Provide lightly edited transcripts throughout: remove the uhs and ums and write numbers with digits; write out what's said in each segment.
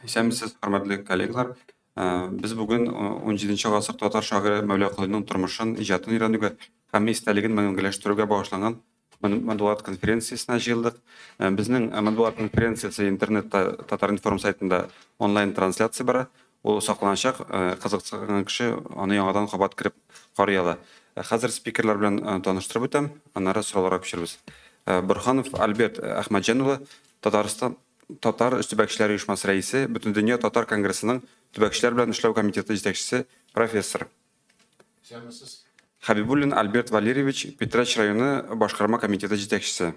Исәнмесез, хөрмәтле коллегалар. Без бүген 17 гасыр татар шагыйре Мәүла Колыйның тормышын, иҗатын өйрәнүгә һәм истәлеген мәңгеләштерүгә багышланган матбугат конференциясенә җыелдык. Безнең матбугат конференциясе интернетта Татар-информ сайтында онлайн трансляция бара. Ул сакланачак, кызыксынган кеше аны яңадан кабат кереп карый ала. Хәзер спикерлар белән таныштырып үтәм, аннары сорауларга күчербез. Борһанов Альберт Әхмәтҗан улы, Татарстан Татар төбәкчеләр оешмасы рәисе, Бөтендөнья татар конгрессының төбәкчеләр белән эшләү комитеты җитәкчесе, профессор. Исәнмесез. Хәбибуллин Альберт Валерьевич, Питрәч районы башкарма комитеты җитәкчесе.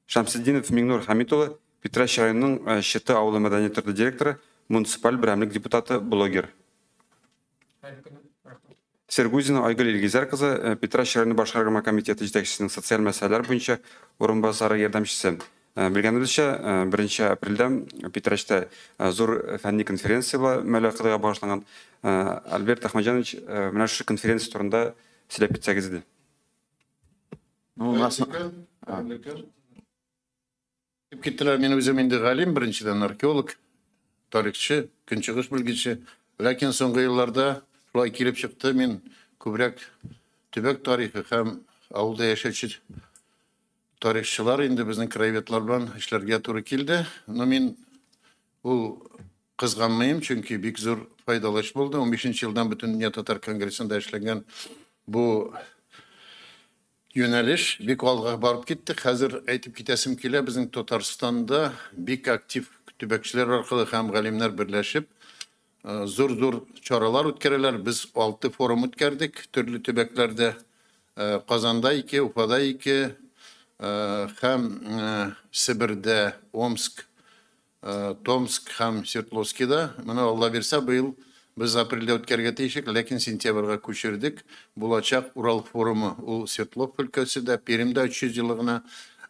Шәмсетдинов Миңнур Хәмит улы, Питрәч районының Чыты авылы мәдәният йорты директоры, муниципаль берәмлек депутаты, блогер. Сергузина Айгөл Илгизәр кызы, Питрәч районы башкарма комитеты җитәкчесенең социаль мәсьәләләр буенча урынбасары ярдәмчесе. Белгәнебезчә, 1 апрельдә Питрәчтә зур фәнни конференция була, Мәүла Колыйга багышланган. Альберт Әхмәтҗанович, менә шушы конференция турында сөйләп китсәгез иде. Ну, у нас... Хәерле көн. Дип киттеләр, мин үзем инде галим, беренчедән археолог, тарихчы, көнчыгыш белгече. Ләкин соңгы елларда шулай килеп чыкты, мин күбрәк төбәк тарихы һәм авылда яшәүче тарихчылар инде безнең краеведлар белән эшләргә туры килде. Но мин ул кызганмыйм, чөнки бик зур файдалы эш булды. 15 елдан Бөтендөнья татар конгрессында эшләнгән бу юнәлеш бик алга барып китте. Хәзер әйтеп китәсем килә, безнең Татарстанда бик актив төбәкчеләр аркылы һәм галимнәр берләшеп зур-зур чаралар үткәрәләр. Без 6 форум үткәрдек төрле төбәкләрдә. Казанда 2, Уфада 2, һәм Себердә, Омск, Томск һәм Свердловскида. Моны Алла бирсә, быел без апрельдә үткәрергә тиешек, ләкин сентябрьгә күчердек. Булачак Урал форумы, ул Свердлов өлкәсендә, Пермьдә 300 еллыгына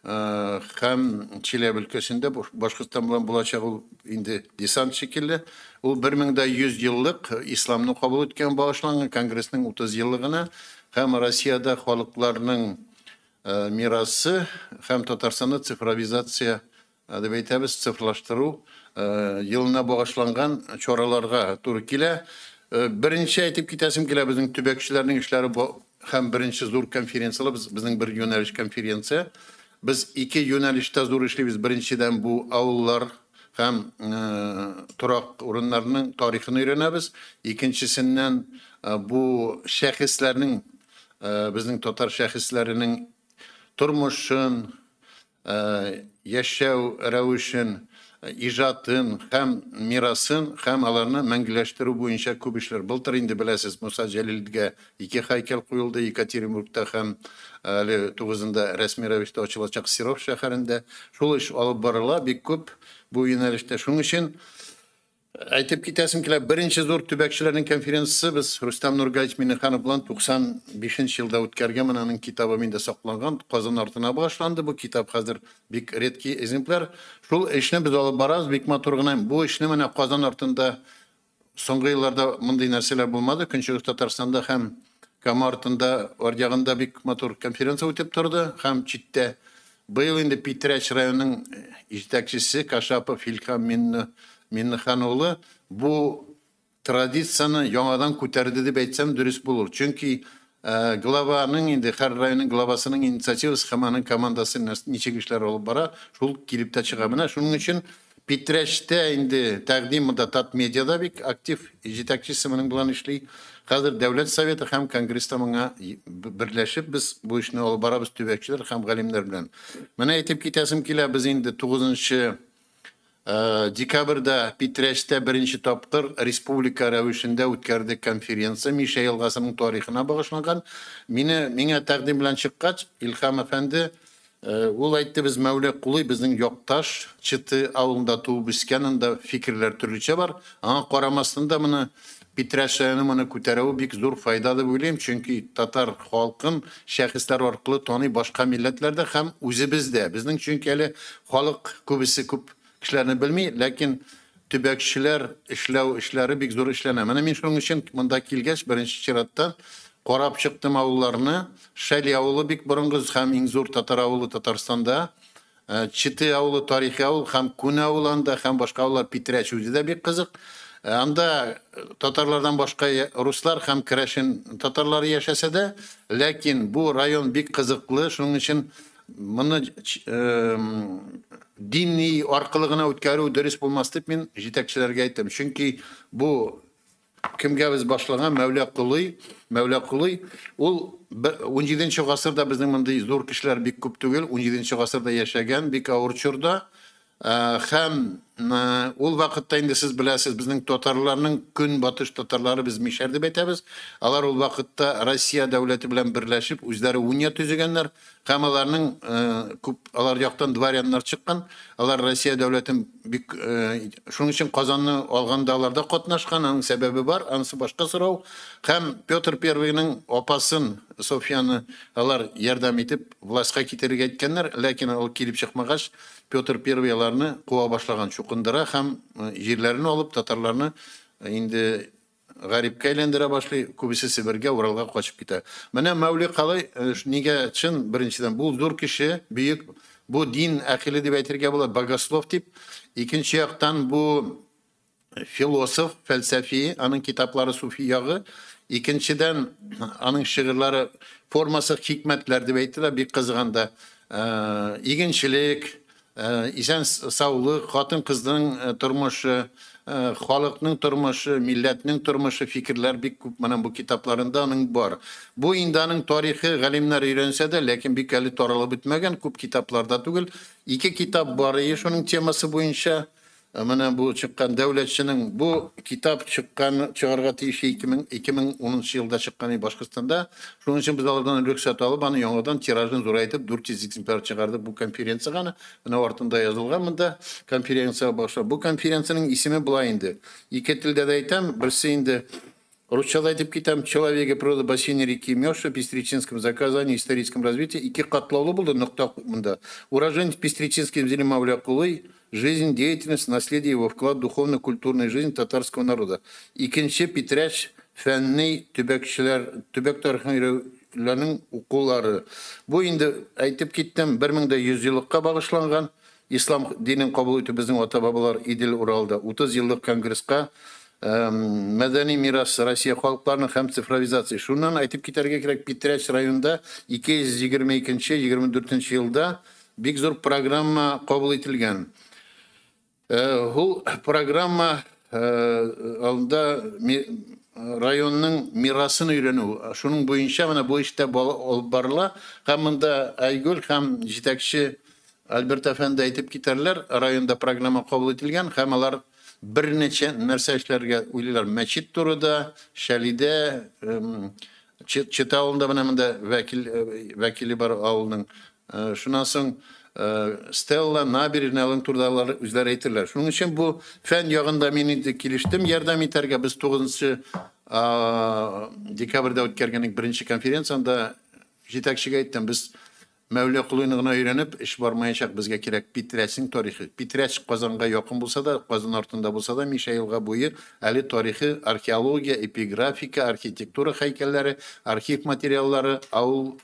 һәм Чиләбе өлкәсендә, Башкортстан белән булачак ул инде десант шикелле. Ул 1100 еллык исламны кабул иткән багышланган конгрессның 30 еллыгына һәм Россиядә халыкларның мирасы һәм Татарстанда цифровизация дип әйтәбез, цифрлаштыру елына багышланган чараларга туры килә. Беренче әйтеп китәсем килә, безнең төбәкчеләрнең эшләре һәм беренче зур конференцияләр, безнең бер юнәлеш конференция. Без ике юнәлештә зур эшлибез. Беренчедән бу авыллар һәм торак урыннарының тарихын өйрәнәбез. Икенчесеннән бу шәхесләрнең, безнең татар шәхесләренең тормышын, яшәү рәвешен, иҗатын һәм мирасын һәм аларны мәңгеләштерү буенча күп эшләр. Былтыр инде беләсез, Муса Җәлилгә 2 һәйкәл куелды Екатеринбургта һәм әле 9-нда рәсми рәвештә ачылачак Серов шәһәрендә. Шул эш алып барыла бик күп бу юнәлештә. Шуның өчен әйтеп китәсем килә, беренче зур төбәкчеләрнең конференциясе без Рөстәм Нургалиевич Миңнеханов белән 95 елда үткәргән. Менә аның китабы миндә сакланган, Казан артына багышланды. Бу китап хәзер бик редкий экземпляр. Шул эшне без алып барабыз бик матур гына. Бу эшне менә Казан артында соңгы елларда мондый нәрсәләр булмады. Көнчыгыш Татарстанда һәм Кама артында, аръягында бик матур конференция үтеп торды һәм читтә. Быел инде Питрәч районының җитәкчесе Кашапов Илһам Миннехан улы бу традицияне яңадан күтәрде дип әйтсәм дөрес булыр. Чөнки главаның инде һәр районның главасының инициативасы һәм аның командасы ничек эшләр алып бара, шул килеп тә чыга. Менә шуның өчен Питрәчтә инде тәкъдим монда Татмедиада бик актив җитәкчесе моның белән эшли. Хәзер Дәүләт Советы һәм Конгресста моңа берләшеп без бу эшне алып барабыз төбәкчеләр һәм галимнәр белән. Менә әйтеп китәсем килә, без инде 9 декабрьдә Питрәчтә беренче тапкыр республика рәвешендә үткәрдек конференция Мишә елгасының тарихына багышланган. Миңа тәкъдим белән чыккач, Илһам әфәнде, ул әйтте, без Мәүлә Кулый безнең якташ, Чыты авылында туып үскән, анда фикерләр төрлечә бар. Аңа карамастан да моны Питрәч районы моны күтәрүе бик зур файда дип уйлыйм, чөнки татар халкын шәхесләр аркылы таный башка милләтләрдә һәм үзебездә. Безнең чөнки әле халык күбесе күп кешеләрне белми, ләкин төбәкчеләр эшләү эшләре бик зур эшләнә. Менә мин шуның өчен монда килгәч, беренче чиратта карап чыктым авылларны. Шәли авылы бик борынгы һәм иң зур татар авылы Татарстанда. Читы авылы тарихи авыл, һәм Күн авылы анда, һәм башка авыллар, Питрәч үзе дә бик кызык. Анда татарлардан башка руслар һәм керәшен татарлары яшәсә дә, ләкин бу район бик кызыклы, шуның өчен моны дини аркылы гына үткәрү дөрес булмас дип мин җитәкчеләргә әйттем. Чөнки бу кемгә без башлаган Мәүлә Колый, Мәүлә Колый, ул 17 гасырда безнең мондый зур кешеләр бик күп түгел, 17 гасырда яшәгән, бик авыр чорда. Һәм ул вакытта инде сез беләсез, безнең татарларның көнбатыш татарлары, без мишәр дип әйтәбез. Алар ул вакытта Россия дәүләте белән берләшеп, үзләре уния төзегәннәр. Һәм аларның күп, алар яктан дворяннар чыккан. Алар Россия дәүләтен бик, шуның өчен Казанны алганда алар да катнашкан, аның сәбәбе бар, анысы башка сорау. Һәм Петр Первыйның апасын Софьяны алар ярдәм итеп властька китерергә әйткәннәр, ләкин ул килеп чыкмагач, Петр Первый аларны куа башлаган, чукындыра һәм җирләрен алып татарларны инде гарипкә әйләндерә башлый, күбесе Себергә, Уралга качып китә. Менә Мәүли Колый нигә чын, беренчедән, бу зур кеше, бөек, бу дин әһеле дип әйтергә була, богослов дип. Икенче яктан бу философ, фәлсәфи, аның китаплары суфи ягы. Икенчедән, аның шигырьләре формасы хикмәтләр дип әйтелә, бик кызыганда. Игенчелек, исән саулык, хатын-кызның тормышы, халыкның тормышы, милләтнең тормышы, фикерләр бик күп менә бу китапларында аның бар. Бу инде аның тарихы галимнәр өйрәнсә дә, ләкин бик әле таралып бетмәгән, күп китапларда түгел. Ике китап бар ие шуның темасы буенча. Менә бу чыккан дәүләтченең бу китап чыккан, чыгарга тиеш 2010 елда чыккан Башкортстанда. Шуның өчен без алардан рөхсәт алып, аны яңадан тиражын зурайтып 400 экземпляр чыгардык бу конференциягә. Менә артында язылган монда конференция башлап. Бу конференциянең исеме була инде. Ике телдә дә әйтәм, берсе инде русча да әйтеп китәм, Человек и природа бассейна реки Меша, Пестречинском заказании, историческом развитии. Ике катлаулы булды нокта монда. Уроженец Пестречинской земли Мәүлә Колый, жизнь, деятельность, наследие, его вклад в духовно-культурную жизнь татарского народа. Икенче Питрәч фәнни төбәкчеләр, төбәк тарихын өйрәнүләрнең укулары. Бу инде әйтеп киттем, 1100 еллыкка багышланган ислам динен кабул итү безнең ата-бабалар Идел Уралда 30 еллык конгресска, мәдәни мирас Россия халыкларының һәм цифровизация. Шуннан әйтеп китәргә кирәк, Питрәч районында 222-24 елда бик зур программа кабул ителгән. Ул программа алында районның мирасын өйрәнү. Шуның буенча менә бу эштә алып барыла. Һәм монда Айгөл һәм җитәкче Альберт әфәнде әйтеп китәрләр, районда программа кабул ителгән һәм алар берничә нәрсә эшләргә уйлыйлар. Мәчет турыда, Шәлидә, Чита авылында менә монда вәкиле бар авылның. Шуннан соң Стелла, набережная турыда алар үзләре әйтерләр. Шуның өчен бу фән ягында мин инде килештем ярдәм итәргә. Без 9 декабрьдә үткәргән беренче конференцияндә җитәкчегә әйттем, без Мәүлә Колыйны гына өйрәнеп эш бармаячак, безгә кирәк Питрәчнең тарихы. Питрәч Казанга якын булса да, Казан артында булса да, Мишә елга буе әле тарихы, археология, эпиграфика, архитектура һәйкәлләре, архив материаллары, авыл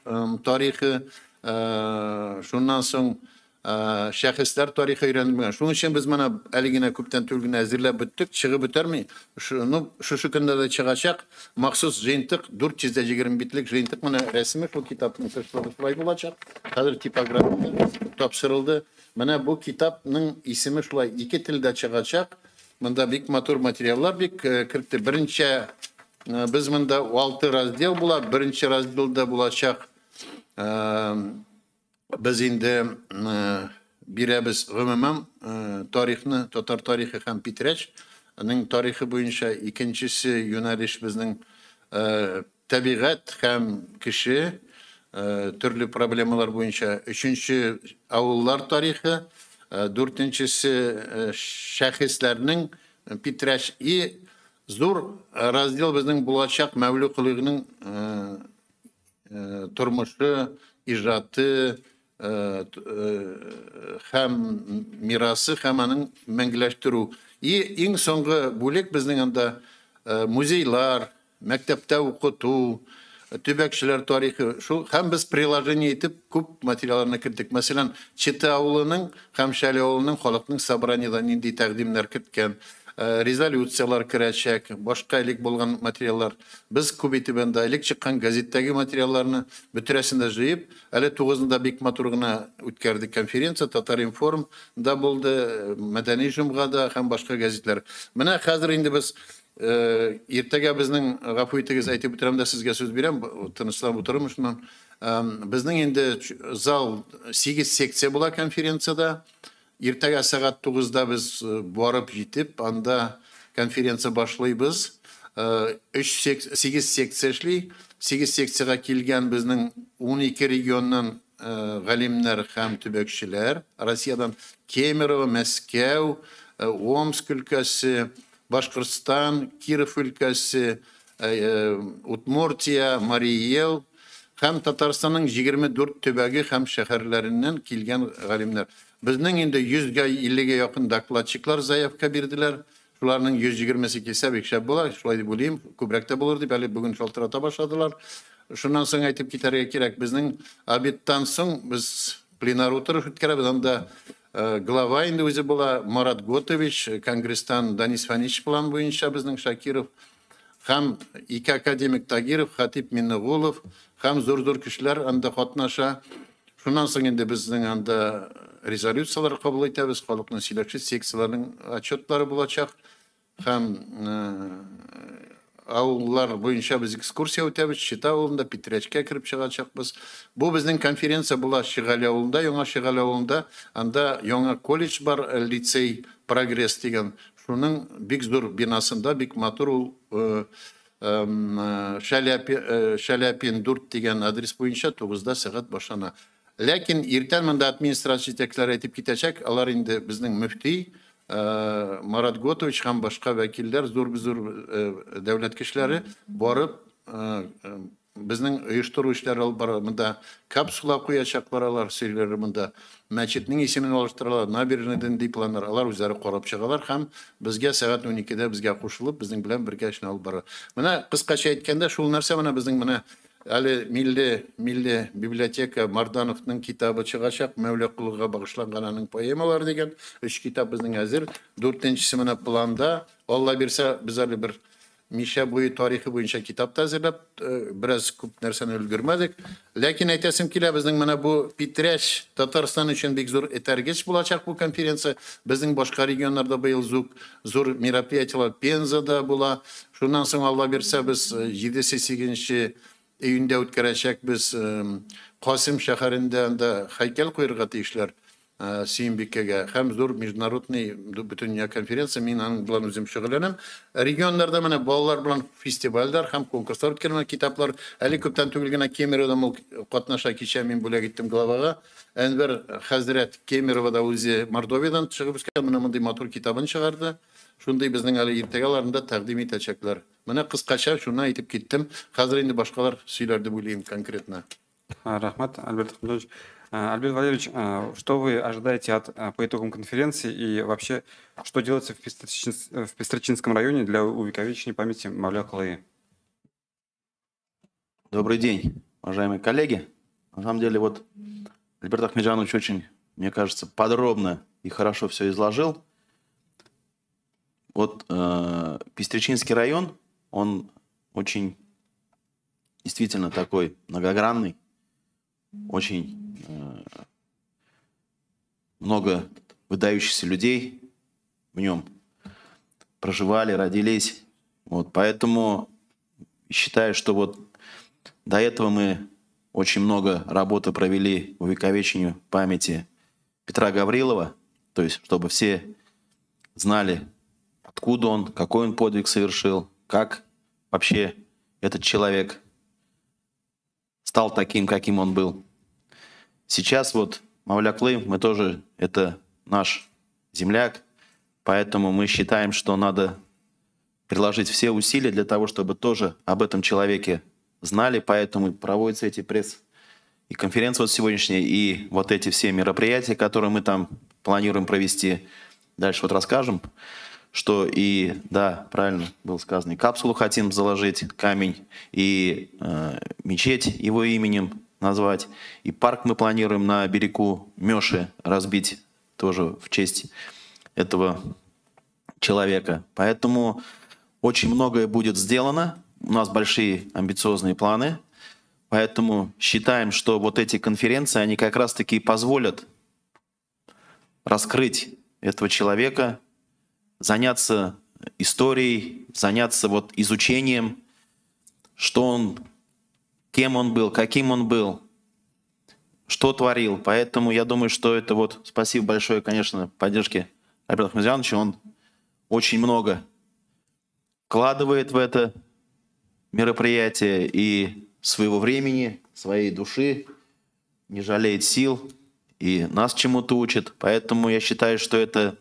тарихы, шуннан соң шәхесләр тарихы өйрәнелмәгән. Шуның өчен без моны әле генә күптән түгел генә әзерләп беттек, чыгып бетерми. Шушы көндә дә чыгачак махсус җыентык, 420 битлек җыентык, менә рәсеме шул китапның тышлыгы шулай булачак. Хәзер типография тапшырылды. Менә бу китапның исеме шулай, ике телдә чыгачак. Монда бик матур материаллар бик кертте. Беренче без монда 6 раздел була. Беренче разделда булачак без инде бирәбез гомумән тарихны, татар тарихы һәм Питрәчнең тарихы буенча. Икенчесе юнәлеш безнең табигать һәм кеше, төрле проблемалар буенча. Өченче авыллар тарихы, дүртенчесе шәхесләрнең Питрәч. И зур раздел безнең булачак Мәүлә Колыйның тормышы, ижаты һәм мирасы һәм аның мәңгеләштерү. И иң соңгы бүлек безнең анда музейлар, мәктәптә укыту, төбәкчеләр тарихы шул, һәм без приложение итеп күп материалларны керттек. Мәсәлән, Чита авылының һәм Шәле авылының халыкның собраниеда нинди тәкъдимнәр керткән, резолюциялар керәчәк, башка элек булган материаллар. Без күп итеп анда элек чыккан газеттәге материалларны бөтерәсен дә җыеп, әле 9-ында бик матур гына үткәрдек конференция, Татар-информ да булды, Мәдәни җомга да һәм башка газетлар. Менә хәзер инде без иртәгә безнең, гафу итегез, әйтеп үтерәм дә сезгә сүз бирәм, тынычланып утырым шуннан. Безнең инде зал 8 секция була конференцияда. Иртәгә сәгать 9-да без барып җитеп, анда конференция башлыйбыз. 8 секция эшли. 8 секциягә килгән безнең 12 регионнан галимнәр һәм төбәкчеләр. Россиядән Кемерово, Мәскәү, Омск өлкәсе, Башкортстан, Киров өлкәсе, Удмуртия, Марий Эл һәм Татарстанның 24 төбәге һәм шәһәрләреннән килгән галимнәр. Безнең инде 150-гә якын докладчиклар заявка бирделәр. Шуларның 120-се килсә бик шәп була, шулай дип уйлыйм, күбрәк тә булыр дип әле бүген шалтырата башладылар. Шуннан соң әйтеп китәргә кирәк, безнең обедтан соң без пленар утырыш үткәрәбез, анда глава инде үзе була Марат Готович, Конгресстан Данис Фанич план буенча безнең Шакиров һәм ике академик Тагиров, Хатип Миннегулов һәм зур-зур кешеләр анда катнаша. Шуннан соң инде безнең анда резолюцияләр кабул итәбез, халыкның сөйләшү секцияләренең отчетлары булачак һәм авыллар буенча без экскурсия үтәбез, Чита авылында, Питрәчкә кереп чыгачакбыз. Бу безнең конференция була Шигали авылында, Яңа Шигали авылында. Анда яңа колледж бар, лицей Прогресс дигән. Шуның бик зур бинасында, бик матур ул Шаляпин 4 дигән адрес буенча 9-да сәгать башлана. Ләкин иртән монда администрация җитәкчеләре әйтеп китәчәк, алар инде безнең мөфти Марат Готович һәм башка вәкилләр, зур-зур дәүләт кешеләре барып безнең оештыру эшләре алып бара. Монда капсула куячаклар алар, сөйләр монда. Мәчетнең исемен алыштыралар, набережныйдан ди планнар. Алар үзләре карап чыгалар һәм безгә сәгать 12-дә безгә кушылып, безнең белән бергә эшне алып бара. Менә кыскача әйткәндә, шул нәрсә менә безнең менә әле милли библиотека Мардановның китабы чыгачак, Мәүлә Колыга багышланган аның поэмалары дигән 3 китап безнең әзер. 4-нчесе менә планда. Алла бирсә, без әле бер Мишә буе тарихы буенча китап та әзерләп, бераз күп нәрсәне өлгермәдек. Ләкин әйтәсем килә, безнең менә бу Питрәч Татарстан өчен бик зур этәргеч булачак бу конференция. Безнең башка регионнарда быел зур мероприятиелар Пензада була. Шуннан соң Алла бирсә, без 7-8 июньдә үткәрәчәкбез Касым шәһәрендә анда һәйкәл куярга тиешләр Сөембикәгә һәм зур международный бөтендөнья конференция, мин аның белән үзем шөгыльләнәм. Регионнарда менә балалар белән фестивальләр һәм конкурслар үткәрелә, китаплар. Әле күптән түгел генә Кемеровода ул катнаша, кичә мин бүләк иттем главага. Әнвәр хәзрәт Кемеровода үзе Мордовиядан чыгып үскән, менә мондый матур китабын чыгарды. Шундый безнең әле иртәгә аларында тәкъдим итәчәкләр. Менә кыскача шуны әйтеп киттем. Хәзер инде башкалар сөйләр дип уйлыйм конкретно. Рахмат, Альберт Ахмедович. Альберт Валерьевич, что вы ожидаете по итогам конференции и вообще, что делается в Пестречинском районе для увековечения памяти Мавля Калаи? Добрый день, уважаемые коллеги. На самом деле, вот Альберт Ахмеджанович очень, мне кажется, подробно и хорошо все изложил. Вот Пестречинский район, он очень действительно такой многогранный, очень много выдающихся людей в нем проживали, родились. Вот, поэтому считаю, что вот до этого мы очень много работы провели увековечению памяти Петра Гаврилова, то есть чтобы все знали, откуда он, какой он подвиг совершил, как вообще этот человек стал таким, каким он был. Сейчас вот Мавля Калый, мы тоже, это наш земляк, поэтому мы считаем, что надо приложить все усилия для того, чтобы тоже об этом человеке знали, поэтому проводятся эти пресс и конференции вот сегодняшняя, и вот эти все мероприятия, которые мы там планируем провести. Дальше вот расскажем. что и, да, правильно было сказано, и капсулу хотим заложить, камень, и мечеть его именем назвать, и парк мы планируем на берегу Мёши разбить тоже в честь этого человека. Поэтому очень многое будет сделано, у нас большие амбициозные планы, поэтому считаем, что вот эти конференции, они как раз-таки позволят раскрыть этого человека, заняться историей, заняться вот изучением, что он, кем он был, каким он был, что творил. Поэтому я думаю, что это вот спасибо большое, конечно, поддержке Альберта Ахметзяновича. Он очень много вкладывает в это мероприятие и своего времени, своей души, не жалеет сил и нас чему-то учит. Поэтому я считаю, что это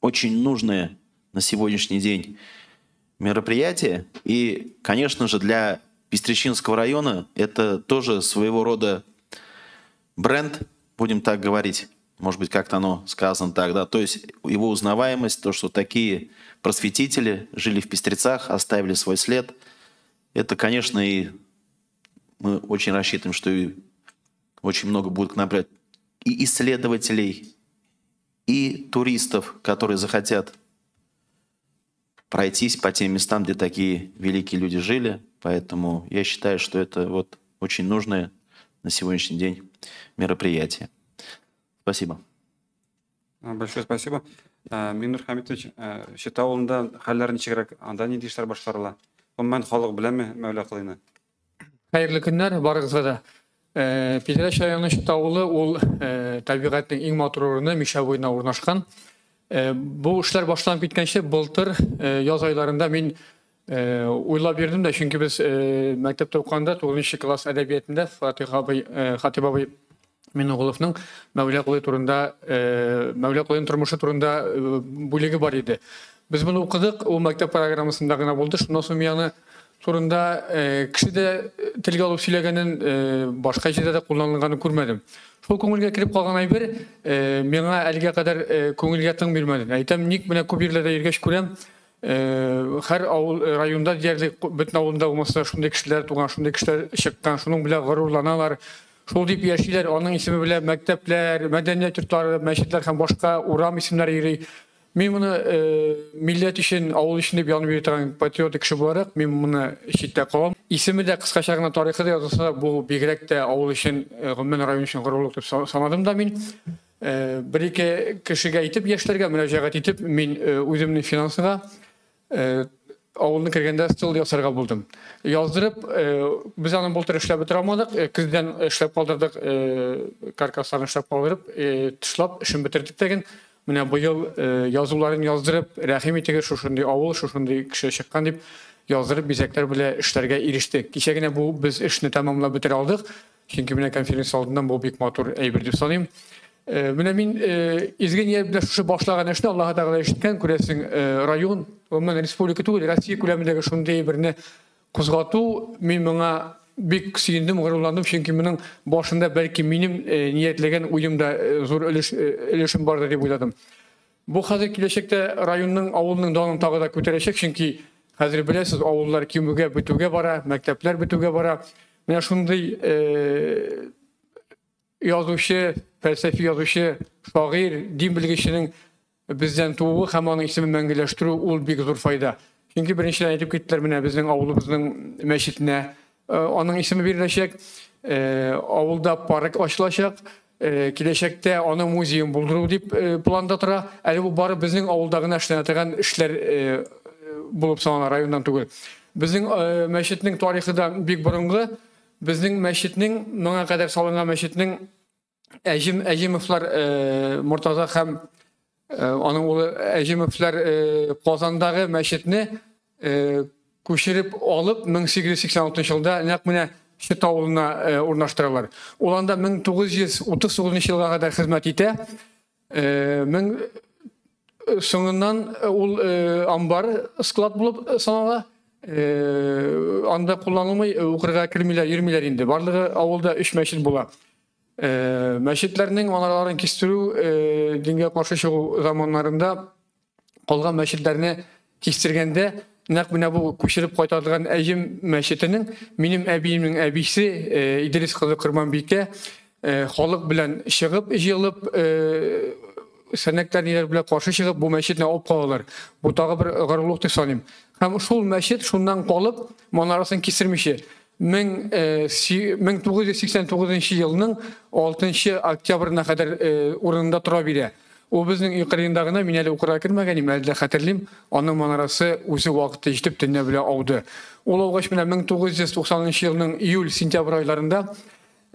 очень нужное на сегодняшний день мероприятие. И, конечно же, для Пестречинского района это тоже своего рода бренд, будем так говорить. Может быть, как-то оно сказано так, да. То есть его узнаваемость, то, что такие просветители жили в Пестрецах, оставили свой след. Это, конечно, и мы очень рассчитываем, что и очень много будет к нам приходить и исследователей, и туристов, которые захотят пройтись по тем местам, где такие великие люди жили. Поэтому я считаю, что это вот очень нужное на сегодняшний день мероприятие. Спасибо. Большое спасибо. Миннур Хамитович, Чита авылында хәлләр ничегрәк, анда нинди эшләр башкарыла? Гомумән, халык беләме Мәүла Колыйны? Хәерле көннәр барыгызга да. Питрәч районы Чита авылы ул табигатьнең иң матур урыны, Мишә буена урнашкан. Бу эшләр башланып киткәнче былтыр яз айларында мин уйлап йөрдем дә, чөнки без мәктәптә укыганда 9 класс әдәбиятында Фатих абый, Хатип абый Миннегуловның Мәүлә Колый турында, Мәүлә Колыйның тормышы турында бүлеге бар иде. Без моны укыдык, ул мәктәп программасында гына булды. Шуннан соң мин аны турында кеше дә телгә алып сөйләгәнен, башка җирдә дә кулланылганын күрмәдем. Шул күңелгә кереп калган әйбер миңа әлегә кадәр күңелгә тын бирмәде. Әйтәм, ник менә күп җирләрдә йөргәч күрәм, һәр авыл районда диярлек бөтен авылында булмаса шундый кешеләр туган, шундый кешеләр чыккан, шуның белән горурланалар. Шул дип яшиләр, аның исеме белән мәктәпләр, мәдәният йортлары, мәчетләр һәм башка урам исемнәре йөри. Мин моны милләт өчен, авыл өчен дип янып йөри торган патриотик кеше буларак, мин моны читтә калам. Исеме дә кыскача гына тарихы да язылса, бу бигрәк тә авыл өчен, гомумән район өчен горурлык дип санадым да мин. Бер-ике кешегә әйтеп, яшьләргә мөрәҗәгать итеп, мин үземнең финансыга авылны кергәндә стол ясарга булдым. Яздырып, без аны былтыр эшләп бетерә алмадык, көздән эшләп калдырдык, каркасларын эшләп калдырып, тышлап эшен бетердек тәген. Менә быел язуларын яздырып, рәхим итегез, шушындый авыл, шушындый кеше чыккан дип яздырып бизәкләр белән эшләргә ирештек. Кичә генә бу без эшне тәмамлап бетерә алдык. Чөнки менә конференция алдыннан бу бик матур әйбер дип саныйм. Менә мин изге ният белән шушы башлаган эшне Аллаһ Тәгалә ишеткән, күрәсең, район, гомумән республика түгел, Россия күләмендәге шундый әйберне кузгату, мин моңа бик сөендем, горурландым, чөнки моның башында бәлки минем ниятләгән уем да зур өлеш өлешем бардыр дип уйладым. Бу хәзер киләчәктә районның, авылның данын тагы да күтәрәчәк, чөнки хәзер беләсез, авыллар кимүгә, бетүгә бара, мәктәпләр бетүгә бара. Менә шундый язучы, фәлсәфи язучы, шагыйрь, дин белгеченең бездән тууы һәм аның исемен мәңгеләштерү ул бик зур файда. Чөнки беренчедән әйтеп киттеләр, менә безнең авылыбызның мәчетенә аның исеме биреләчәк, авылда парк ачылачак, киләчәктә аны музеен булдыру дип планда тора. Әле бу бары безнең авылда гына эшләнә торган эшләр булып санала, районнан түгел. Безнең мәчетнең тарихы да бик борынгы. Безнең мәчетнең, моңа кадәр салынган мәчетнең Әҗем Әҗемовлар Мортаза һәм аның улы Әҗемовлар Казандагы мәчетне күчереп алып 1886 елда нәкъ менә Чита авылына урнаштыралар. Ул анда 1939 елга кадәр хезмәт итә. Мең соңыннан ул амбар склад булып санала. Анда кулланылмый, укырга кермиләр, йөрмиләр инде. Барлыгы авылда 3 мәчет була. Мәчетләрнең манараларын кистерү, дингә каршы чыгу заманнарында Калган мәчетләрне кистергәндә нәкъ менә бу күчереп кайтарылган Әҗем мәчетенең минем әбиемнең әбисе Идрис кызы Корманбикә халык белән чыгып, җыелып, сәнәкләр ниләр белән каршы чыгып, бу мәчетне алып калалар. Бу тагы бер горурлык дип саныйм. Һәм шул мәчет шуннан калып, манарасын кистермичә, 1989 елның 6 октябрына кадәр урынында тора бирә. Ул безнең өй кырыенда гына, мин әле укырга кермәгән идем, әле дә хәтерлим, аның манарасы үзе вакыты җитеп төнлә белән ауды. Ул аугач менә 1990 елның июль-сентябрь айларында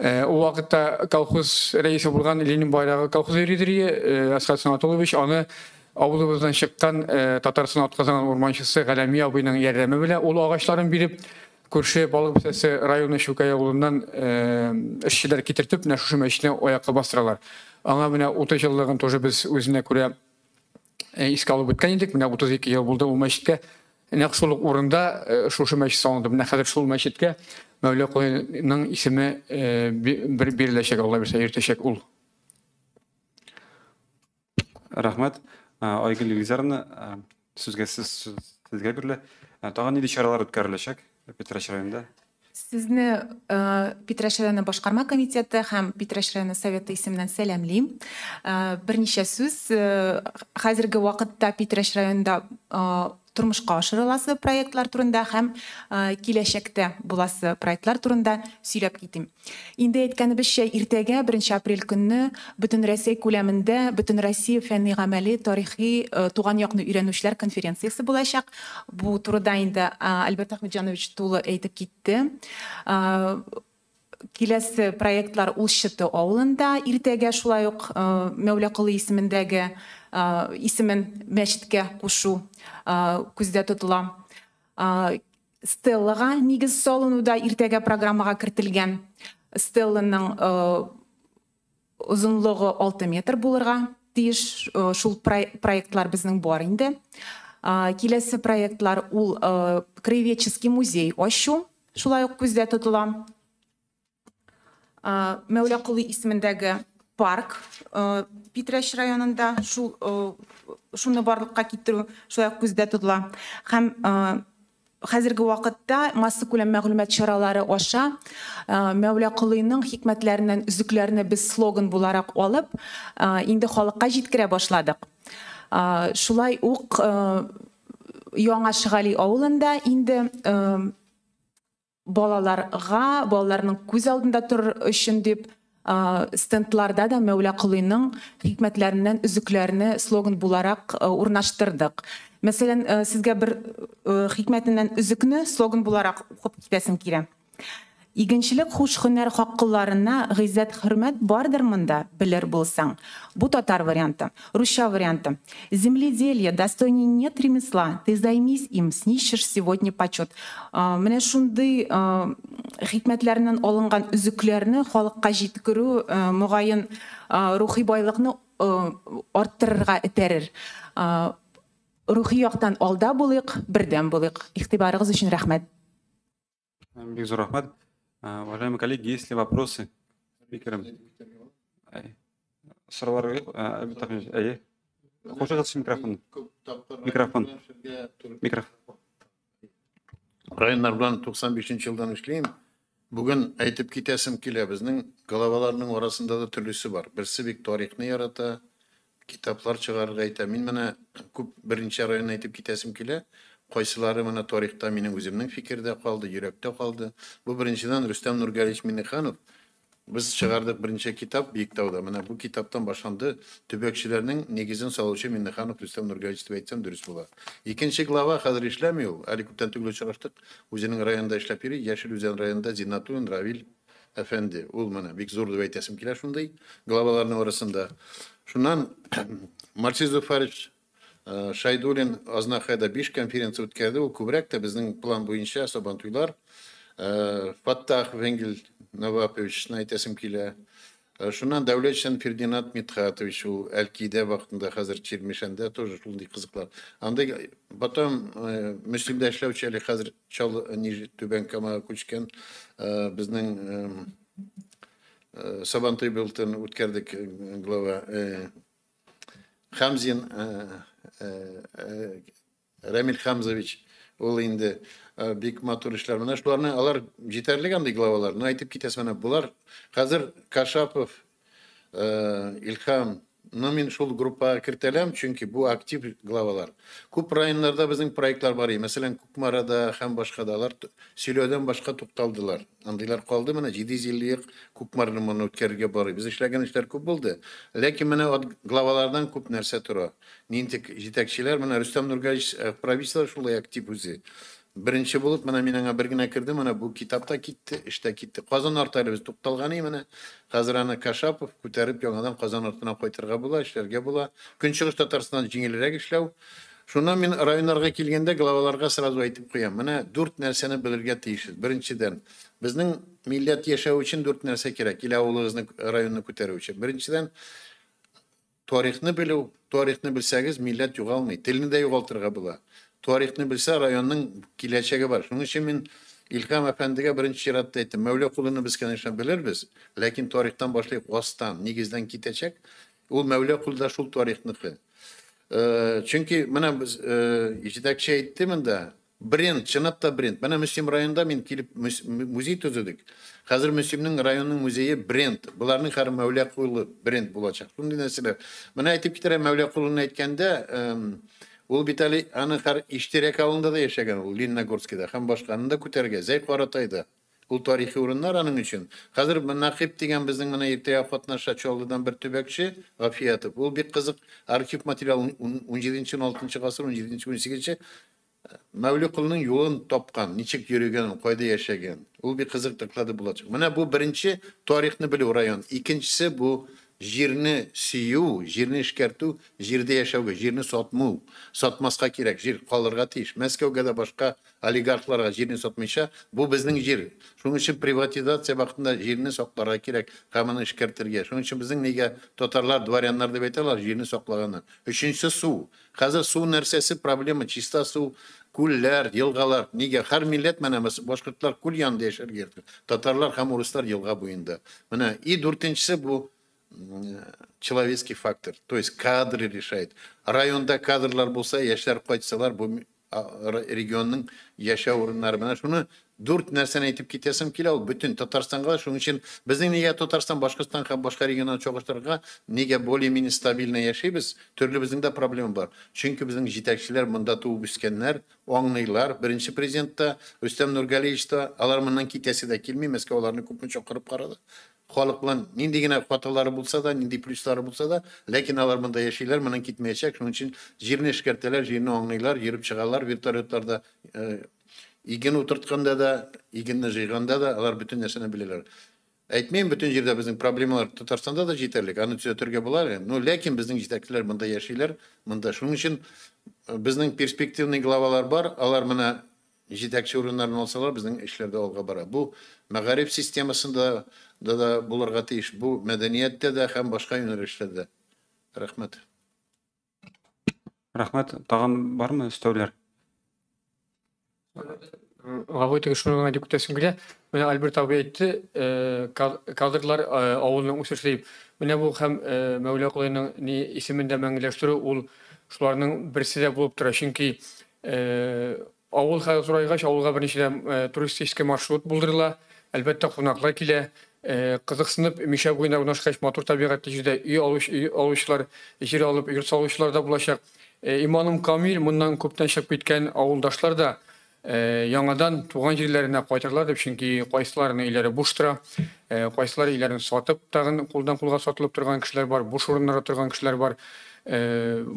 ул вакытта колхоз рәисе булган Ленин байрагы колхоз ридере Әсхәт Санатулович аны авылыбыздан чыккан Татарстан атказанган урманчысы Галәми абыйның ярдәме белән ул агачларын биреп, күрше Балык Бистәсе районы Чүкәй авылыннан эшчеләр китертеп, менә шушы мәчетне аякка бастыралар. Аңа менә 30 еллыгын тоже без үзенә күрә искә алып үткән идек. Менә 32 ел булды ул мәчеткә. Нәкъ шул ук урында шушы мәчет салынды. Менә хәзер шул мәчеткә Мәүлә Колыйның исеме бер биреләчәк, Алла бирсә, йөртәчәк ул. Рәхмәт. Айгөл Илгизәровна, сүзгә сезгә бирелә. Тагын нинди чаралар үткәреләчәк Питрәч районында? Сезне Питрәч районы башкарма комитеты һәм Питрәч районы советы исеменнән сәламлим. Берничә сүз. Хәзерге вакытта Питрәч районында тормышка ашырыласы проектлар турында һәм киләчәктә буласы проектлар турында сөйләп китим. Инде әйткәнебезчә, иртәгә 1 апрель көнне бөтен Рәсәй күләмендә бөтен Россия фәнни гамәли тарихи туган якны өйрәнүчеләр конференциясе булачак. Бу турыда инде Альберт Ахмеджанович тулы әйтеп китте. Киләсе проектлар Улчыты авылында иртәгә шулай ук Мәүлә Колый исемендәге исемен мәчеткә кушу күздә тотыла. Стеллага нигез салыну да иртәгә программага кертелгән. Стелланың озынлыгы 6 метр булырга тиеш. Шул проектлар безнең бар инде. Киләсе проектлар ул краеведческий музей ачу шулай ук күздә тотыла. Мәүлә Колый исемендәге парк Питрәч районында шуны барлыкка китерү шулай ук күздә тотыла. Һәм хәзерге вакытта массакүләм мәгълүмат чаралары аша Мәүлә Колыйның хикмәтләреннән өзекләрне без слоган буларак алып, инде халыкка җиткерә башладык. Шулай ук Яңа Шыгали авылында инде балаларга, балаларның күз алдында торыр өчен дип стендларда да Мәүлә Колыйның хикмәтләреннән өзекләрне слоган буларак урнаштырдык. Мәсәлән, сезгә бер хикмәтеннән өзекне слоган буларак укып китәсем килә. Игенчелек хуш һөнәр хаккыларына гыйззәт хөрмәт бардыр монда, белер булсаң. Бу татар варианты, русча варианты. Земледелие, достойней нет ремесла, ты займись им, снищешь сегодня почет. Менә шундый хикмәтләреннән алынган өзекләрне халыкка җиткерү, мөгаен, рухи байлыкны арттырырга этәрер. Рухи яктан алда булыйк, бердәм булыйк. Игътибарыгыз өчен рәхмәт. Бик зур рәхмәт. Уважаемые коллеги, есть ли вопросы спикерам? Сораулар юк? Әйе. Кушыгыз микрофон. Микрофон. Микрофон. Районнар белән 95 елдан эшлим. Бүген әйтеп китәсем килә, безнең главаларның арасында да төрлесе бар. Берсе бик тарихны ярата, китаплар чыгарырга әйтә. Мин менә күп берничә районны әйтеп китәсем килә. Кайсылары менә тарихта минем үземнең фикердә калды, йөрәктә калды. Бу беренчедән Рөстәм Нургалиевич Миннеханов. Без чыгардык берничә китап Биектауда. Менә бу китаптан башланды төбәкчеләрнең нигезен салучы Миннеханов Рөстәм Нургалиевич дип әйтсәм дөрес була. Икенче глава хәзер эшләми ул. Әле күптән түгел очраштык. Үзенең районында эшләп йөри. Яшел Үзән районында Зиннатуллин Равил әфәнде. Ул менә бик зур дип әйтәсем килә шундый главаларның арасында. Шуннан Марсиз Зуфарович Шайдуллин Азнакайда 5 конференция үткәрде. Ул күбрәк тә безнең план буенча Сабантуйлар. Фаттах Венгел Наваповичны әйтәсем килә. Шуннан Дәүләтшин Фердинанд Мидхатович, ул Әлкидә вакытында, хәзер Чирмешәндә тоже шундый кызыклар. Андый потом Мөслимдә эшләүче әле хәзер Чаллы, Түбән Камага күчкән безнең Сабантуй былтыр үткәрдек глава Хамзин. Рамил Хамзович, ул инде бик матур эшләр. Менә шуларны алар җитәрлек андый главалар. Ну, әйтеп китәсе менә булар. Хәзер Кашапов, Илһам, ну, мин шул группага кертәләм, чөнки бу актив главалар. Күп районнарда безнең проектлар бар. Мәсәлән, Кукмарада һәм башка да алар сөйләүдән башка тукталдылар. Андыйлар калды менә 750 ел Кукмарны моны үткәрергә бар. Без эшләгән эшләр күп булды. Ләкин менә главалардан күп нәрсә тора. Нинди җитәкчеләр, менә Рөстәм Нургалиевич правительство шулай актив үзе. Беренче булып, менә мин аңа бер генә кердем, менә бу китап та китте, эш тә китте. Казан арты әле без тукталган менә. Хәзер аны Кашапов күтәреп яңадан Казан артына кайтырга була, эшләргә була. Көнчыгыш Татарстаннан җиңелрәк эшләү. Шуннан мин районнарга килгәндә главаларга сразу әйтеп куям. Менә дүрт нәрсәне белергә тиешсез. Беренчедән, безнең милләт яшәү өчен дүрт нәрсә кирәк. Или авылыгызны, районны күтәрү өчен. Беренчедән, тарихны белү. Тарихны белсәгез, милләт югалмый. Телне дә югалтырга була. Тарихны белсә, районның киләчәге бар. Шуның өчен мин Илһам әфәндегә беренче чиратта әйттем. Мәүлә Колыны без, конечно, белербез, ләкин тарихтан башлыйк, астан, нигездән китәчәк. Ул Мәүлә Колы да шул тарихныкы. Чөнки менә без җитәкче әйтте монда, бренд, чынлап та бренд. Менә Мөслим районында мин килеп музей төзедек. Хәзер Мөслимнең районның музее бренд. Буларның һәр Мәүлә Колы бренд булачак. Шундый нәрсәләр. Менә әйтеп китерәм, Мәүлә Колыны әйткәндә, ул бит әле аны һәр Иштирәк авылында да яшәгән, ул Лениногорскида һәм башканы да күтәргә, Зәй Каратайда. Ул тарихи урыннар аның өчен. Хәзер Нахип дигән безнең менә иртәгә катнаша Чаллыдан бер төбәкче Гафиятов. Ул бик кызык архив материал 17-16 гасыр, 17-18 Мәүле Колының юлын тапкан, ничек йөрегән, кайда яшәгән. Ул бик кызык доклады булачак. Менә бу беренче тарихны белү район. Икенчесе бу җирне сөю, җирне эшкәртү, җирдә яшәүгә, җирне сатмау. Сатмаска кирәк, җир калырга тиеш. Мәскәүгә дә башка олигархларга җирне сатмыйча, бу безнең җир. Шуның өчен приватизация вакытында җирне сакларга кирәк һәм аны эшкәртергә. Шуның өчен безнең нигә татарлар дворяннар дип әйтәләр, җирне саклаганнар. Өченчесе су. Хәзер су нәрсәсе проблема, чиста су, күлләр, елгалар. Нигә һәр милләт менә башкортлар күл янында яшәргә ярата. Татарлар һәм урыслар елга буенда. Менә и дүртенчесе бу человеческий фактор, то есть кадры решает. Районда кадрлар булса, яшьләр кайтсалар, бу регионның яшәү урыннары. Менә шуны дүрт нәрсәне әйтеп китәсем килә, ул бөтен Татарстанга. Шуның өчен безнең нигә Татарстан, Башкортстан һәм башка регионнан чагыштырырга, нигә более-менее стабильно яшибез? Төрле безнең дә проблема бар. Чөнки безнең җитәкчеләр монда туып үскәннәр, аңлыйлар. Беренче президент та, Рөстәм Нургалиевич та, алар моннан китәсе дә килми. Мәскәү аларны күпме чакырып карады. Халык белән нинди генә хаталары булса да, нинди плюслары булса да, ләкин алар монда яшиләр, моннан китмәячәк. Шуның өчен җирне эшкәртәләр, җирне аңлыйлар, йөреп чыгалар вертолетларда, иген утыртканда да, игенне җыйганда да алар бөтен нәрсәне беләләр. Әйтмим, бөтен җирдә безнең проблемалар Татарстанда да җитәрлек, аны төзәтергә була әле. Но ләкин безнең җитәкчеләр монда яшиләр, монда. Шуның өчен безнең перспективный главалар бар, алар менә җитәкче урыннарын алсалар, безнең эшләр дә алга бара. Бу мәгариф системасында да булырга тиеш, бу мәдәнияттә дә һәм башка юнәлешләрдә. Рәхмәт. Рәхмәт. Тагын бармы өстәүләр? Гафу итегез, шуны гына дип көтәсем килә. Менә Альберт абый әйтте, кадрлар авылның үсеше дип. Менә бу һәм Мәүлә Колыйның ни исемен дә мәңгеләштерү ул шуларның берсе дә булып тора. Чөнки авыл хәзер зурайгач, авылга берничә туристический маршрут булдырыла. Әлбәттә, кунаклар килә. Кызыксынып, Мишә буенда урнашкач, матур табигатьле җирдә өй алучылар, җир алып, йорт салучылар да булачак. Иманым камил, моннан күптән чыгып киткән авылдашлар да яңадан туган җирләренә кайтырлар дип, чөнки кайсыларының өйләре буш тора, кайсылары өйләрен сатып, тагын кулдан кулга сатылып торган кешеләр бар, буш урыннарда торган кешеләр бар.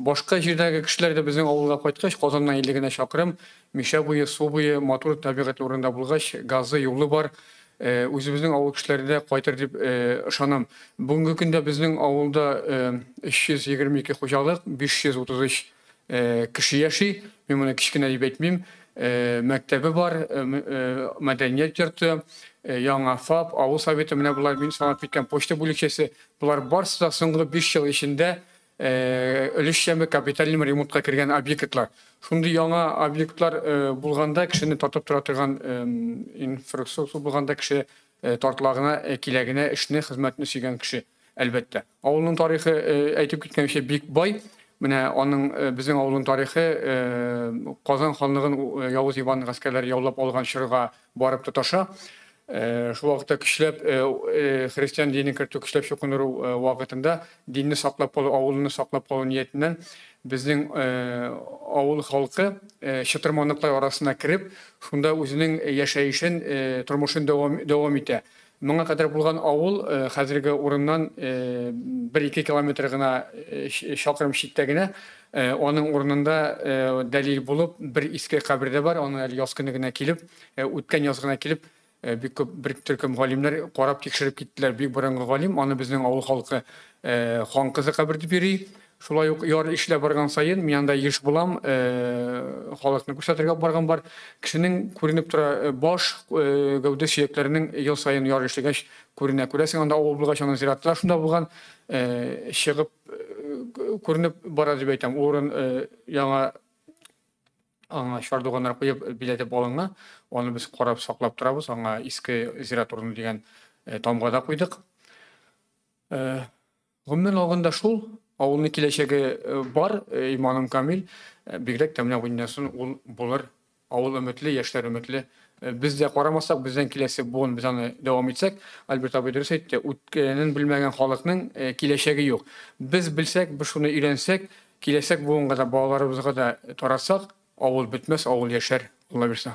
Башка җирдәге кешеләр дә безнең авылга кайткач, Казаннан 50 генә чакрым, Мишә буе, су буе, матур табигатьле урында булгач, газы, юлы бар. Үзебезнең авыл кешеләре дә кайтыр дип ышанам. Бүгенге көндә безнең авылда 322 хуҗалык, 533 кеше яши. Мин моны кечкенә дип әйтмим. Мәктәбе бар, мәдәният йорты, яңа ФАП, авыл советы, менә болар мин санап киткән почта бүлекчәсе. Болар барысы да соңгы 5 ел эчендә өлешчәме капиталь ремонтка кергән объектлар. Шундый яңа объектлар булганда кешене тартып тора торган инфраструктура булганда кеше тартыла гына, килә генә, эшне, хезмәтне сөйгән кеше, әлбәттә. Авылның тарихы әйтеп киткәнчә бик бай. Менә аның безнең авылның тарихы Казан ханлыгын Явыз Иван гаскәрләре яулап алган чорга барып тоташа. Шул вакытта көчләп христиан динен кертү, көчләп чукындыру вакытында динне саклап калу, авылны саклап калу ниятеннән безнең авыл халкы чытырманлыклар арасына кереп, шунда үзенең яшәешен, тормышын дәвам итә. Моңа кадәр булган авыл хәзерге урыннан 1-2 километр гына чакрым читтә генә, аның урынында дәлил булып бер иске кабер дә бар, аның әле яз көне генә килеп, үткән яз гына килеп, бик күп бер төркем галимнәр карап тикшереп киттеләр. Бик борынгы галим, аны безнең авыл халкы хан кызы кабер дип йөри. Шулай ук яр эшләп барган саен мин анда еш булам, халыкны күрсәтергә барган бар. Кешенең күренеп тора баш, гәүдә сөякләренең ел саен яр эшләгәч күренә. Күрәсең, анда авыл булгач, аның зиратлар шунда булган, чыгып күренеп бара дип әйтәм. Ул урын яңа аңа чардуганнар куеп биләтеп алынган. Аны без карап саклап торабыз. Аңа иске зират урыны дигән тамга да куйдык. Гомумән алганда шул авылның киләчәге бар, иманым камил. Бигрәк тә менә бу дөньясын ул булыр. Авыл өметле, яшьләр өметле. Без дә карамасак, бездән киләсе буын без аны дәвам итсәк, Альберт абый дөрес әйтте, үткәнен белмәгән халыкның киләчәге юк. Без белсәк, без шуны өйрәнсәк, киләчәк буынга да, балаларыбызга да таратсак, авыл бетмәс, авыл яшәр, Алла бирсә.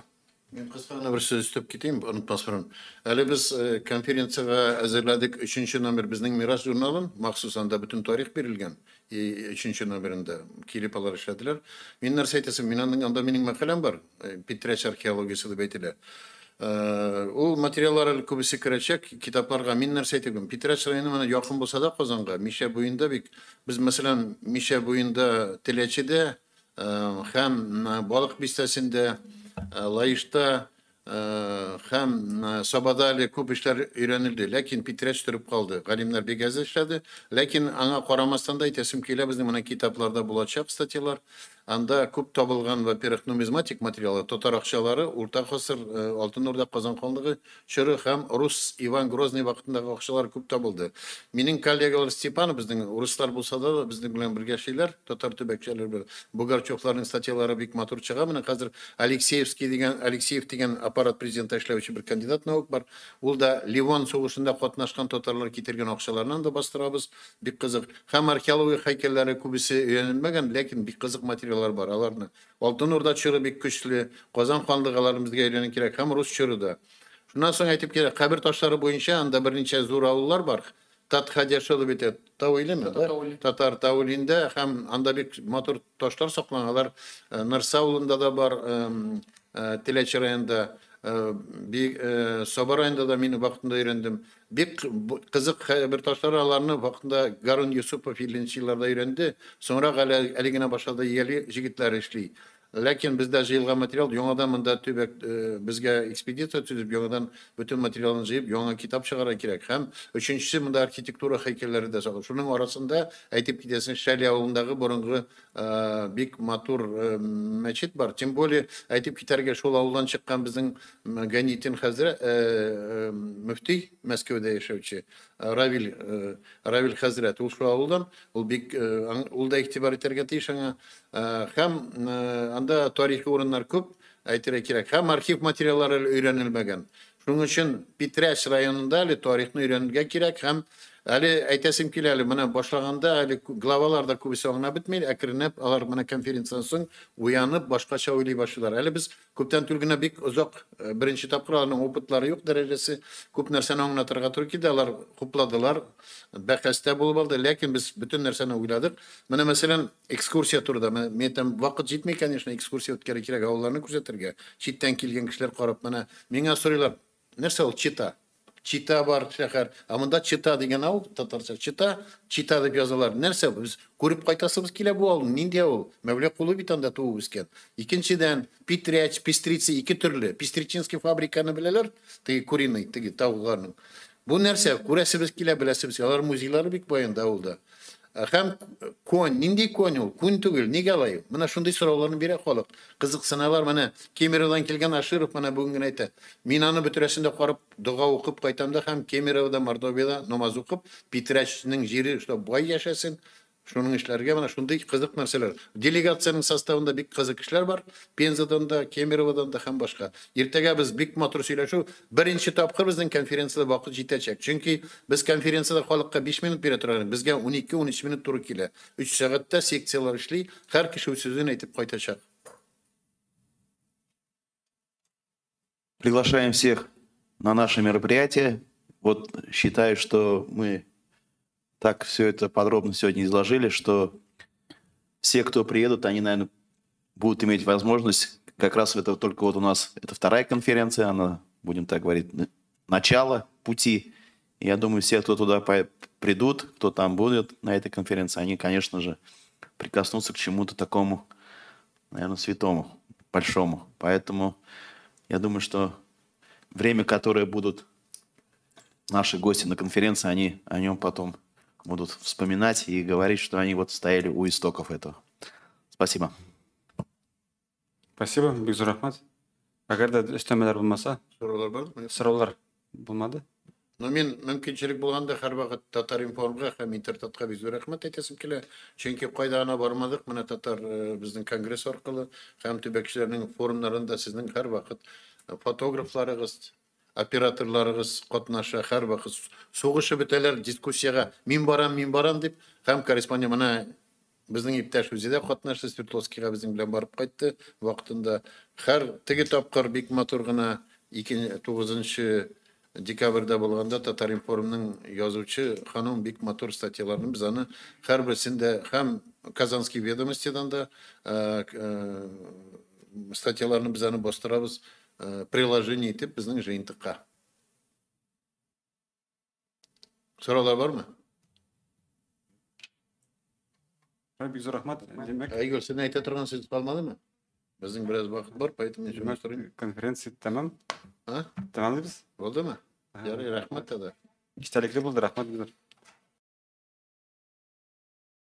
Мин кыска гына бер сүз өстәп китим, онытмас борын. Әле без конференциягә әзерләдек 3 номер безнең Мирас журналын, махсус анда бөтен тарих бирелгән, 3 номерында килеп алар эшләделәр. Мин нәрсә әйтәсем, мин аның анда минем мәкаләм бар, Питрәч археологиясе дип әйтелә. Ул материаллар әле күбесе керәчәк китапларга. Мин нәрсә әйтәм, Питрәч районы менә якын булса да Казанга, Мишә буенда бик, без мәсәлән Мишә буенда Теләчедә һәм Балык бистәсендә, Лаешта һәм Сабада әле күп эшләр өйрәнелде, ләкин Питрәч торып калды. Галимнәр бик әз эшләде, ләкин аңа карамастан да әйтәсем килә, безнең менә китапларда булачак статьялар. Анда күп табылган, во-первых, нумизматик материалы, татар акчалары, Урта гасыр, Алтын Урда, Казан ханлыгы чоры һәм рус Иван Грозный вакытындагы акчалар күп табылды. Минем коллегалар Степанов, безнең урыслар булса да, безнең белән бергә эшлиләр, татар төбәкчеләре белән. Бугарчевларның статьялары бик матур чыга. Менә хәзер Алексеевский дигән, Алексеев дигән аппарат президенты эшләүче бер кандидат наук бар. Ул да Ливон сугышында катнашкан татарлар китергән акчаларны да бастырабыз. Бик кызык. Һәм археология һәйкәлләре күбесе өйрәнелмәгән, ләкин бик кызык материаллар бар. Аларны Алтын Урда чоры бик көчле, Казан ханлыгы аларны безгә өйрәнү кирәк, һәм рус чоры да. Шуннан соң әйтеп кирәк, кабер ташлары буенча анда берничә зур авыллар бар. Татхадяшы дип әйтә, Тауилеме, да? Татар Тауилендә һәм анда бик матур ташлар сакланган. Алар Нырса авылында да бар, Теләче районында, Саба районында да мин вакытында өйрәндем. Бик кызык бер ташлар, аларны вакытында Гарун Юсупов илленче елларда өйрәнде. Соңрак әле генә башлады, Ели җегетләре эшли. Ләкин бездә җыелган материал яңадан монда төбәк, безгә экспедиция төзеп, яңадан бөтен материалын җыеп, яңа китап чыгарырга кирәк. Һәм өченчесе монда архитектура һәйкәлләре дә саклана. Шуның арасында әйтеп китәсең, Шәли авылындагы борынгы бик матур мәчет бар. Тем более әйтеп китәргә, шул авылдан чыккан безнең Ганитин хәзрәт, мөфти, Мәскәүдә яшәүче Равил хәзрәт, ул шул авылдан, ул бик, ул да игътибар итәргә тиеш аңа. Һәм анда тарихи урыннар күп, әйтергә кирәк. Һәм архив материаллары әле өйрәнелмәгән. Шуның өчен Питрәч районында әле тарихны өйрәнергә кирәк. Һәм әле әйтәсем килә, әле менә башлаганда әле главалар да күбесе аңлап бетми, әкренләп алар менә конференциядән соң уянып башкача уйлый башлыйлар. Әле без күптән түгел генә бик озак, беренче тапкыр аларның опытлары юк дәрәҗәсе, күп нәрсәне аңлатырга туры килде, алар хупладылар, бәхәстә булып алды, ләкин без бөтен нәрсәне уйладык. Менә мәсәлән, экскурсия турында, мен әйтәм, вакыт җитми, конечно, экскурсия үткәрергә кирәк, авылларны күрсәтергә. Читтән килгән кешеләр карап, менә миңа сорыйлар, нәрсә ул Чита? Чита бар шәһәр, ә монда Чита дигән авыл, татарча Чита, Чита дип язалар. Нәрсә бу? Без күреп кайтасыбыз килә бу авыл, нинди авыл? Мәүлә Колы бит анда туып үскән. Икенчедән, Питрәч, Пестрица ике төрле. Пестричинский фабриканы беләләр, теге куриный, теге тавыкларның. Бу нәрсә? Күрәсебез килә, беләсебез килә. Алар музейлары бик бай анда авылда. Һәм конь, нинди конь ул? Күн түгел, нигә алай? Менә шундый сорауларны бирә халык. Кызыксыналар. Менә Кемероводан килгән Аширов менә бүген генә әйтә. Мин аны бөтерәсендә карап, дога укып кайтам да һәм Кемеровода, Мордовияда намаз укып, Питрәчнең җире, что бай яшәсен, Шуның эшләргә менә шундый кызык нәрсәләр. Делегациянең составында бик кызык кешеләр бар. Пензадан да, Кемероводан да һәм башка. Иртәгә без бик матур сөйләшү. Беренче тапкыр безнең конференциядә вакыт җитәчәк. Чөнки без конференциядә халыкка 5 минут бирә торган идек. Безгә 12-13 минут туры килә. 3 сәгатьтә секцияләр эшли, һәр кеше үз сүзен әйтеп кайтачак. Приглашаем всех на наше мероприятие. Вот считаю, что мы так все это подробно сегодня изложили, что все, кто приедут, они, наверное, будут иметь возможность, как раз это только вот у нас, это вторая конференция, она, будем так говорить, начало пути. И я думаю, все, кто туда придут, кто там будет на этой конференции, они, конечно же, прикоснутся к чему-то такому, наверное, святому, большому. Поэтому я думаю, что время, которое будут наши гости на конференции, они о нем потом будут вспоминать и говорить, что они вот стояли у истоков этого. Спасибо. Спасибо, бик зур рәхмәт. Әгәр дә өстәмәләр булмаса, Сораулар бармы? Сораулар булмады. Но мин мөмкинчелек булганда һәрвакыт Татар-информга һәм Интертатка бик зур рәхмәт әйтәсем килә. Чөнки кайда гына бармадык, менә татар безнең конгресс аркылы һәм төбәкчеләрнең форумнарында сезнең һәрвакыт фотографларыгыз, операторларыгыз катнаша, һәрвакыт сугышып бетәләр дискуссиягә. Мин барам, мин барам дип, һәм корреспондент менә безнең иптәш үзе дә катнашты, Свердловскийга безнең белән барып кайтты вакытында. Һәр теге тапкыр бик матур гына 9 декабрьдә булганда Татар-информның язучы ханым бик матур статьяларын без аны һәрберсендә һәм Казанский ведомостидан да статьяларны без аны бастырабыз, приложение итеп безнең җыентыкка. Сораулар бармы? Бик зур рәхмәт. Димәк, Айгөл, син әйтә торган сүз калмадымы? Безнең бераз вакыт бар, поэтому мин шуны сорыйм. Конференция тәмам. А? Тәмамлыйбыз. Булдымы? Ярый, рәхмәт тәдә. Истәлекле булды, рәхмәт бик зур.